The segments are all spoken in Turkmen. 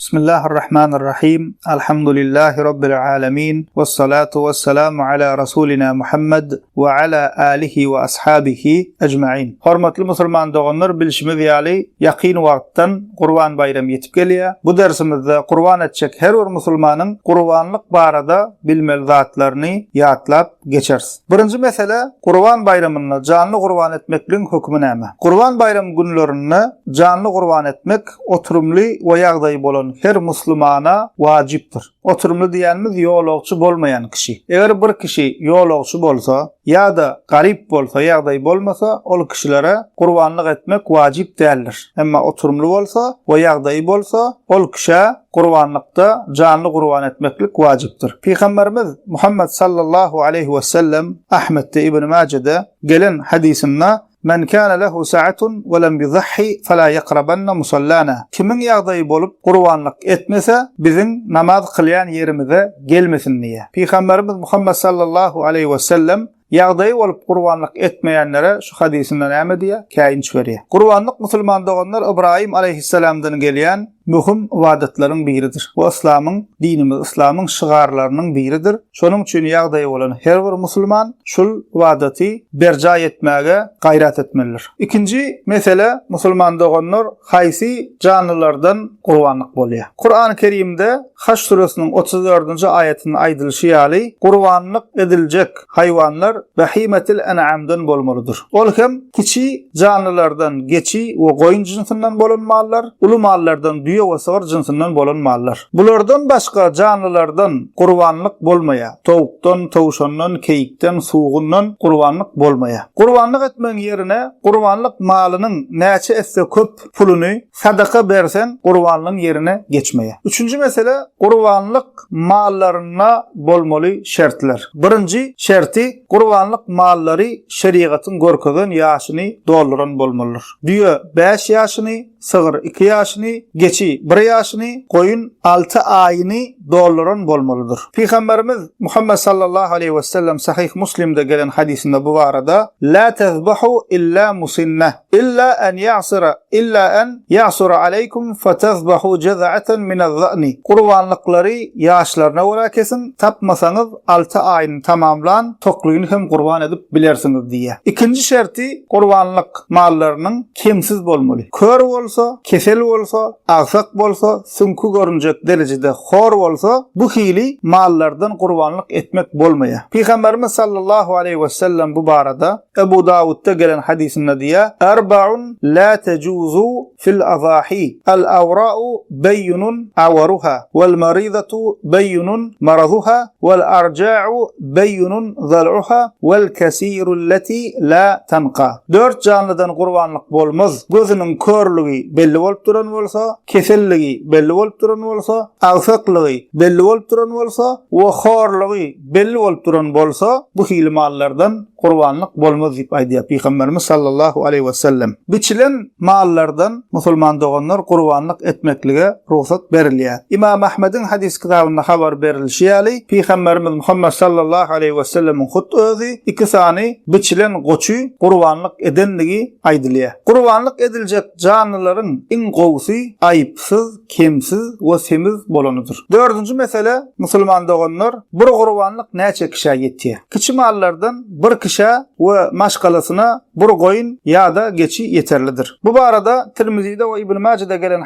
Bismillahirrahmanirrahim. Alhamdulillahi Rabbil alemin. Vessalatu vesselamu ala Rasulina Muhammed we ala alihi we ashabihi ecmain. Hormatly musulman doganlar, bilşimiz ýaly, ýakyn wagtdan Gurban baýramy ýetip gelýär. Bu dersimizde gurban etjek her bir musulmanyň gurbanlyk barada bilmeli zatlaryny ýatlap geçeris. Birinji mesele, Gurban baýramynda janly gurban etmekligiň hökümi näme? Gurban baýramy günlerinde janly gurban etmek oturymly we ýagdaýy bolan her muslumana wajypdyr. Oturymly diýýänimiz ýolagçy bolmaýan kişi. Eger bir kişi ýolagçy bolsa ýa-da garyp bolsa, ýagdaýy bolmasa, ol kişilere gurbanlyk etmek wajyp däldir. Emma oturymly bolsa we ýagdaýy bolsa, ol kişä gurbanlykda janly gurban etmeklik wajypdyr. Pygamberimiz Muhammet sallallahu aleýhi wesellem Ahmetde, Ibn Majede gelen hadysynda, Men kana lehu sa'atun we lem yudahhi fela ýakrabanna musallana. Kimiň ýagdaýy bolup gurbanlyk etmese, biziň namaz kylýan ýerimize gelmesin diýýär. Pygamberimiz Muhammet sallallahu aleýhi wesellem Ýagdaýy bolup gurbanlyk etmeýänlere şu hadysynda näme diýýär? Käýinç berýär. Gurbanlyk musulman doganlar Ybraýym alaýhyssalamdan gelýän möhüm ybadatlaryň biridir we yslamyň dinimiz yslamyň şygarlarynyň biridir. Şonuň üçin ýagdaýy bolan her bir musulman şul ybadaty berjaý etmäge gaýrat etmelidir. Ikinji mesele musulman doganlar haýsy janlylardan gurbanlyk bolýar? Kurany Kerimde Haç süresiniň 34-nji aýatynda aýdylyşy ýaly, gurbanlyk ediljek haýwanlar Behimetil En'amdan bolmalydyr. Ol hem kiçi janlylardan geçi we goýun jynsyndan bolan mallar, uly mallardan düýe we sygyr jynsyndan bolan mallar. Bulardan başga janlylardan gurbanlyk bolmaýar. Towukdan, towşandan, keýikden, sugundan gurbanlyk bolmaýar. Gurbanlyk etmegiň ýerine gurbanlyk malynyň näçe esse köp puluny Sadaka berseň gurbanlygyň ýerine geçmeýär. Üçünji mesele gurbanlyk mallarynda bolmaly şertler. Birinji şerti gurbanlyk mallary şerigatyň görkezen ýaşyny dolduran bolmalydyr. Düýe bäş ýaşyny, sygyr iki ýaşyny, geçi bir ýaşyny, goýun alty aýyny dolduran bolmalydyr. Pygamberimiz Muhammet sallallahu aleýhi wesellem Sahyh Muslimde gelen hadysynda bu barada, La tezbahu illa musinne, illa en ýa'syra, illa en ýa'sura aleýkum fetezbahu jeza'aten minez-za'ni. Gurbanlyklary ýaşlaryna görä kesiň, tapmasaňyz alty aýyny tamamlan toklyny hem gurban edip bilersiňiz diýýär. Ikinji şerti gurbanlyk mallarynyň kemsiz bolmaly. Kör bolsa, kesel bolsa, agsak bolsa, süňki görünjek derejede hor bolsa, bu hili mallardan gurbanlyk etmek bolmaýar. Pygamberimiz sallallahu aleýhi wesellem bu barada Ebu Dawudda gelen hadysynda diýýär, Erbaun la tejuzu fil azahi, al-awra'u beýinun awaruha, wal-maridatu beýinun maraduha, wal-arja'u beýinun zal'uha, wal-kesiru allati la tanka. Dört janlydan gurbanlyk bolmaz, gözüniň körlügi belli bolup duran bolsa, keselligi belli bolup duran bolsa, agsaklygy belli bolup duran bolsa we horlugy belli bolup duran bolsa, bu hili mallardan gurbanlyk bolmaz diýip aýdýar Pygamberimiz sallallahu aleýhi wesellem. Biçilen mallardan musulman doganlar gurbanlyk etmeklige rugsat berilýär. Imam Ahmediň hadys kitabynda habar berilişi ýaly, Pygamberimiz Muhammet sallallahu aleýhi wesellemiň hut özi iki sany biçilen goçy gurbanlyk edendigi aýdylýar. Gurbanlyk ediljek janlylaryň iň gowusy aýypsyz, kemsiz we semiz bolanydyr. Dördünji mesele, musulman doganlar, bir gurbanlyk näçe kişä ýetýär? Kiçi mallardan bir kişä we maşgalasyna bir goýun ýa-da geçi ýeterlidir. Bu barada Tirmizide we Ibn Majede gelen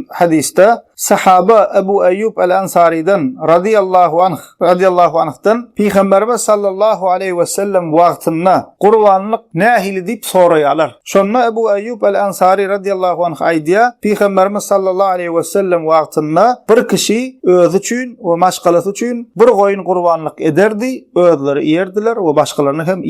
hadysda sahaba Ebu Eýýub el-Ansarydan razyýallahu anh razyýallahu anhdan Pygamberimiz sallallahu aleýhi we sellem wagtynda gurbanlyk nähili diýip soraýarlar. Şonda Ebu Eýýub el-Ansary razyýallahu anh aýdýar, Pygamberimiz sallallahu aleýhi we sellem wagtynda bir kişi özi üçin we maşgalasy üçin bir goýun gurbanlyk ederdi, özleri iýerdiler we başgalaryna hem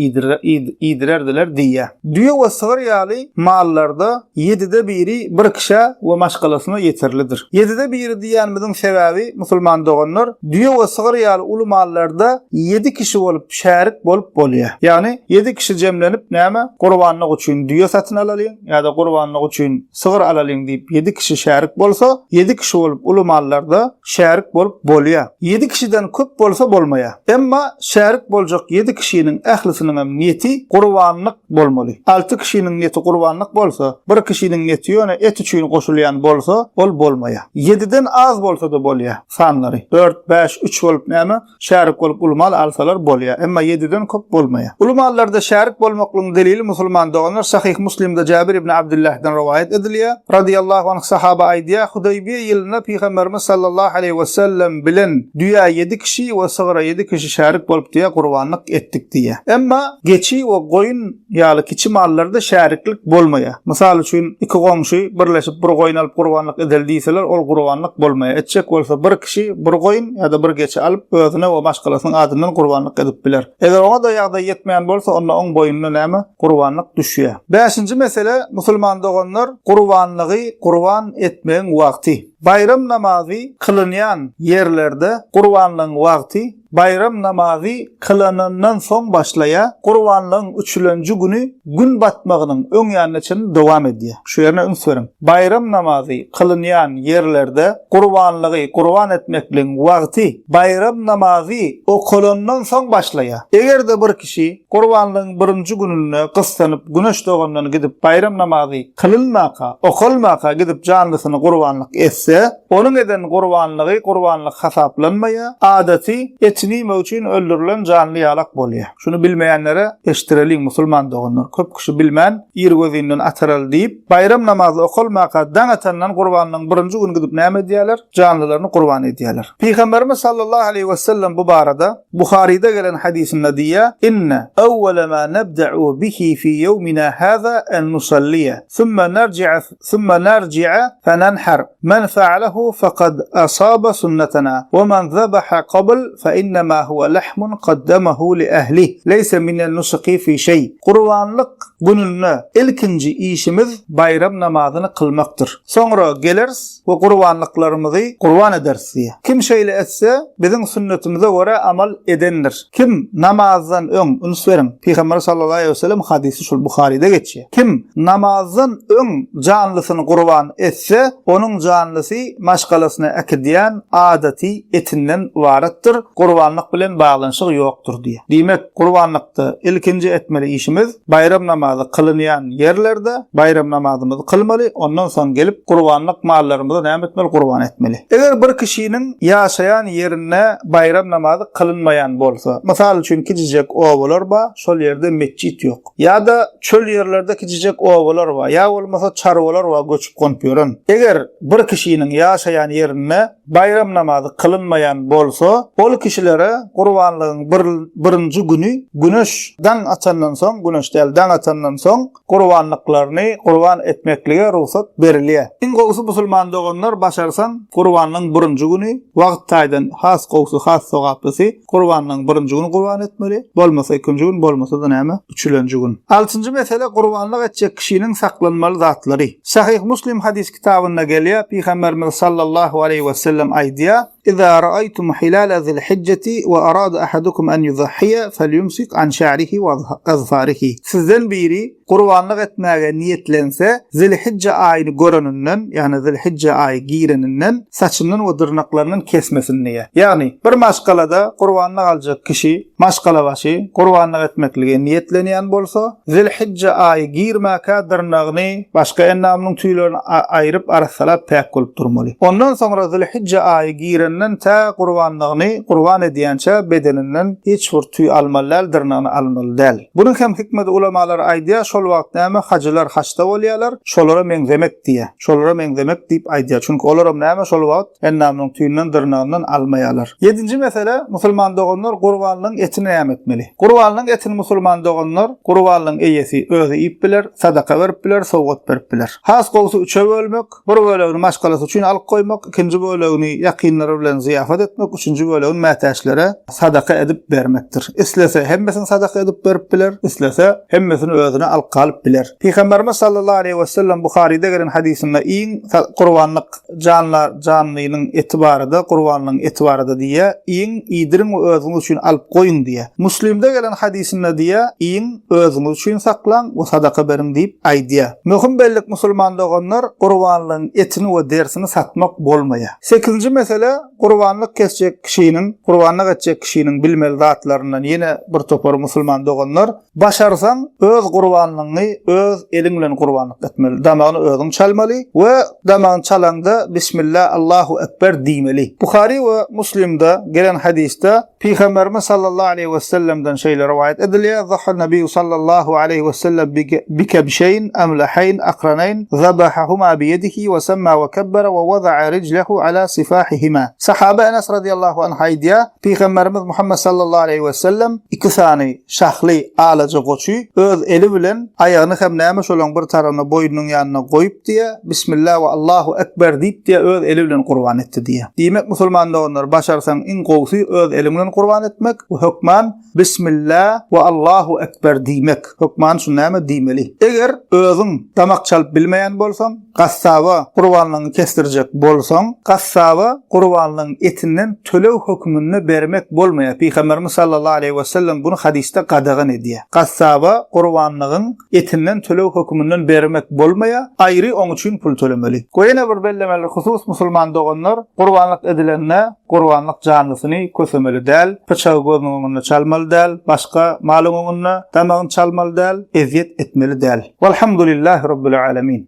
iýdirerdiler diýýär. Düýe we sygyr ýaly mallarda ýedide biri bir kişä we maşgalasyna ýeterlidir. Ýedide biri diýýänimiziň sebäbi, musulman doganlar, düýe we sygyr ýaly uly mallarda ýedi kişi bolup şärik bolup bolýar. Ýagny ýedi kişi jemlenip näme, gurbanlyk üçin düýe satyn alalyň ýa-da gurbanlyk üçin sygyr alalyň diýip ýedi kişi şärik bolsa, ýedi kişi bolup uly mallarda şärik bolup bolýar. Ýedi kişiden köp bolsa bolmaýar. Emma şärik boljak ýedi kişiniň ählisiniňem niýeti gurbanlyk bolmaly. durmaly. Alty kişiniň niýeti gurbanlyk bolsa, bir kişiniň niýeti ýöne et üçin goşulýan bolsa, ol bolmaýar. Ýediden az bolsa-da bolýar sanlary. Dört, bäş, üç bolup näme, şärik bolup uly mal alsalar bolýar. Emma ýediden köp bolmaýar. Uly mallarda şärik bolmaklygyň delili musulman doganlar Sahyh Muslimde Jabir ibn Abdyllahdan rowaýat edilýär. Radyýallahu anh sahaba aýdýar, Hudaýbiýe ýylynda Pygamberimiz sallallahu aleýhi wesellem bilen düýä ýedi kişi we sygra ýedi kişi şärik bolup diýýär gurbanlyk etdik diýýär. Emma geçi we goýun ýaly kiçi mallarda şäriklik bolmaýar. Mysal üçin, iki goňşy birleşip bir goýun alyp gurbanlyk edeli diýseler, ol gurbanlyk bolmaýar. Etjek bolsa bir kişi bir goýun ýa-da bir geçi alyp özüne we maşgalasynyň adyndan gurbanlyk edip biler. Eger oňa-da ýagdaý ýetmeýän bolsa, onda oň boýnuna näme? Gurbanlyk düşýär. Bäşinji mesele, musulman doganlar, gurbanlygy gurban etmegiň wagty. Baýram namazy kylynýan ýerlerde gurbanlygyň wagty baýram namazy kylanandan soň başlaýar, gurbanlygyň üçülenji güni Gün batmagynyň öň ýanyna çenli dowam edýär. Şu ýerine üns beriň. Baýram namazy kylynýan ýerlerde gurbanlygy gurban etmekligiň wagty baýram namazy okalandan soň başlaýar. Eger-de bir kişi gurbanlygyň birinji gününde gyssanyp güneş dogandan gidip baýram namazy kylynmaka, okalmaka gidip janlysyny gurbanlyk etse, onuň eden gurbanlygy gurbanlyk hasaplanmaýar, adaty etini iýmek üçin öldürilen janly ýalak bolýar. Şuny bilmeýänlere eşitdireliň musulman doganlar. Köp kişi bilmän irgözinden ataraly diýip, baýram namazy okalmaka daň atandan gurbanlygyň birinji güni gidip näme edýärler? Janlylaryny gurban edýärler. Pygamberimiz sallallahu aleýhi wesellem bu barada Buharyda gelen hadysynda diýýär, Inne awwala ma nebda'u bihi fi ýewmina haza en nusalliýe, summa nerji'a Summa nerji'e fenenher, men fe'alehu fekad asabe sünnetena, we men zebehe kabl fe innema huwe lehmun kaddemahu li ehlih, leýse minen nusuki fi şeý. Gurbanlyk gününde ilkinji işimiz baýram namazyny kylmakdyr. Soňra geleris we gurbanlyklarymyzy gurban ederis diýýär. Kim şeýle etse, biziň sünnetimize görä amal edendir. Kim namazdan öň, üns beriň, Pygamber sallallahu aleýhi we sellem hadysy şul Buharyda geçýär. Kim namazdan öň janlysyny gurban etse, onuň janlysy maşgalasyna äkidýän adaty etinden ybaratdyr, gurbanlyk bilen baglanyşygy ýokdur diýýär. Diýmek, gurbanlykda ilkinji etmeli işimiz baýram namazy kylynýan ýerlerde baýram namazymyzy kylmaly, ondan soň gelip gurbanlyk mallarymyzy näme etmeli, gurban etmeli. Eger bir kişiniň ýaşaýan ýerinde baýram namazy kylynmaýan bolsa, mysal üçin kiçijek obalar bar, şol ýerde metjit ýok. Ýa-da çöl ýerlerde kiçijek obalar bar, ýa bolmasa çarwalar bar göçüp-gonup ýören. Eger bir kişiniň ýaşaýan ýerinde baýram namazy kylynmaýan bolsa, ol kişilere gurbanlygyň bir birinji güni güneş daň atandan soň, güneş däl, daň atandan soň gurbanlyklaryny gurban etmeklige rugsat berilýär. Iň gowusy musulman doganlar başarsaň gurbanlygyň birinji güni, wagt taýdan has gowusy, has sogaplysy gurbanlygyň birinji güni gurban etmeli, bolmasa ikinji gün, bolmasa-da näme, üçülenji gün. Altynjy mesele gurbanlyk etjek kişiniň saklanmaly zatlary. Sahyh Muslim hadys kitabynda gelýär, Pygamberimiz sallallahu aleýhi wesellem aýdýar, Iza ra'aýtum hilala zil-hijjeti we arada ahadukum an yudahhiýa felýumsik an şa'rihi we azfarihi. Sizden biri gurbanlyk etmäge niýetlense, zil-hijje aýyny göreninden, ýagny zil-hijje aýy gireninden saçyndan we dyrnaklaryndan kesmesin diýýär. Ýagny, bir maşgalada gurbanlyk aljak kişi, maşgalabaşy gurbanlyk etmeklige niýetlenýän bolsa, Zilhijje aýy girmäkä dyrnagyny, başga endamynyň tüýlerini aýryp arassalap päk bolup durmaly. Ondan soňra Zilhijje aýy girenden tä gurbanlygyny gurban edýänçä bedeninden hiç bir tüý almaly däl, dyrnagyny almaly däl. Bunuň hem hikmeti ulamalar aýdýar, şol wagt näme hajylar haçda bolýarlar, şolara meňzemek diýýär. Şolara meňzemek diýip aýdýar. Çünki olaram näme şol wagt Endamynyň tüýünden, dyrnagyndan almaýarlar. Ýedinji mesele, musulman doganlar gurbanlygyň etini näme etmeli? Gurbanlygyň etini musulman doganlar, gurbanlygyň eýesi özi iýip biler, sadaka berip biler, sowgat berip biler. Has gowusy üçe bölmek, bir bölegini maşgalasy üçin alyp goýmak, ikinji bölegini ýakynlary bilen zyýafat etmek, üçünji bölegini mätäçlere sadaka edip bermekdir. Islese hemmesini sadaka edip berip biler, islese hemmesini özüne alyp galyp biler. Pygamberimiz sallallahu aleýhi wesellem Buharyda gelen hadysynda iň gurbanlyk Janlar janlynyň eti barada, gurbanlygyň eti barada diýýär, Iýiň, iýdiriň we özüňiz üçin alyp goýuň diýýär. Muslimde gelen hadysynda diýýär, Iýiň, özüňiz üçin saklaň we sadaka beriň diýip aýdýar. Möhüm bellik musulman doganlar, gurbanlygyň etini we derisini satmak bolmaýar. Sekizinji mesele, gurbanlyk kesjek kişiniň, gurbanlyk etjek kişiniň bilmeli zatlaryndan ýene bir topar musulman doganlar, başarsaň öz gurbanlygyňy öz eliň bilen gurbanlyk etmeli. Damagyny özüň çalmaly we damagyny çalaňda Bismillah Allahu Ekber diýmeli. Buhary we Muslimde gelen hadysda Pygamberimiz sallallahu aleýhi we sellemden şeýle rowaýat edilýär, Zaha Nebiýu sallallahu aleýhi we sellem bikebşeýn emleheýn akraneýn zabahahuma biýedihi we semma we kebbere we wada'a rijlehu ala sifahihima. Sahaba Enes radiyallahu anh aýdýar, Pygamberimiz Muhammed sallallahu aleýhi we sellem iki sany şahly alaja goçy öz eli bilen aýagyny hem näme şolaň bir tarabyna boýnunyň ýanyna goýup diýýär, Bismillah we Allahu Ekber diýip diýýär öz eli bilen gurban etdi diýýär. Diýmek musulman doganlar başarsaň iň gowusy öz eliň bilen gurban etmek we hökman Bismillah we Allahu Ekber diýmek. Hökman şu näme diýmeli. Eger özüň damak çalyp bilmeýän bolsaň, gassaba gurbanlygyňy kesdirjek bolsaň, gassaba gurbanlygyň etinden töleg hökmünde bermek bolmaýar. Pygamberimiz sallallahu aleýhi we sellem buny hadysda gadagan edýär. Gassaba gurbanlygyň etinden töleg hökmünden bermek bolmaýar, aýry oň üçin pul tölemeli. We ýene bir bellemeli husus musulman doganlar, gurbanlyk edilende gurbanlyk janlysyny kösemeli däl, pyçagy gözüniň öňünde çalmaly däl, başga malyň öňünde damagyny çalmaly däl, ezýet etmeli däl. Walhamdulillahi Rabbil Alemin.